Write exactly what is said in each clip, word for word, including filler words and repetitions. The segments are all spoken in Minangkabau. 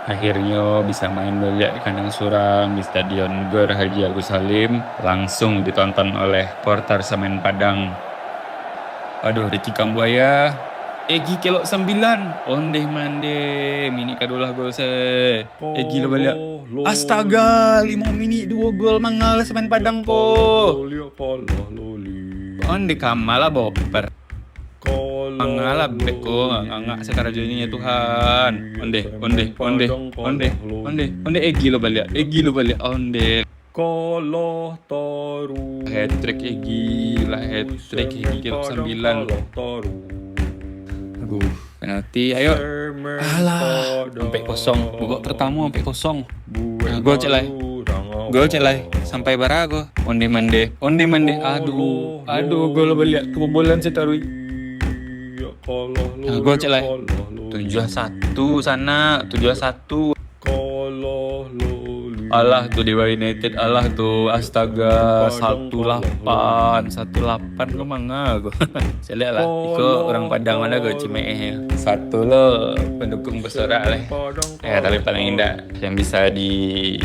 Akhirnyo bisa main baliak di kandang surang di Stadion Gor Haji Agus Salim, langsung ditonton oleh supporter Semen Padang. Aduh, Ricky Kambuaya. Egi kelok sambilan. Ondeh mandeh. Minik kaduo lah gol se. Egi lo baliak. Astaga, limo minik duo gol, mangalah Semen Padang ko. Ondeh kamalah boper. Mangalah bek ko, ngangak sakarajo ini ya Tuhan. Ondeh, ondeh, ondeh, ondeh, ondeh, ondeh, Egi lo baliak, Egi lo baliak, ondeh. Hat-trick Egi lah, hat-trick Egi kelok sambilan. Aduh, penalti, ayo. Alah, ampek kosong. Babak pertamo ampek kosong. Ah, gol cek lai. Gol cek lai. Sampai bara ko. Ondeh mandeh. Ondeh mandeh. Aduh. Aduh, gol baliak. Kabobolan se taruih. Ah, gol cek lai. Tujuah satu sana. Tujuah satu. Alah tu Dewa United. Alah tu. Astaga. Satu lapan. Satu lapan ko manga ko. Caliak lah. Iko urang Padang mano ko cimeeh. Satu lo pendukung bersorak lah. Eh, tapi paling indak yang bisa di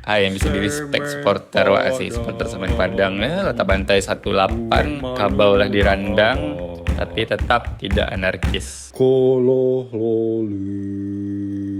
ah, yang bisa di-respect supporter wak sih, supporter Semen Padang. Eh, lah tabantai satu lapan, kabau lah dirandang, tapi tetap tidak anarkis. Koloh loli.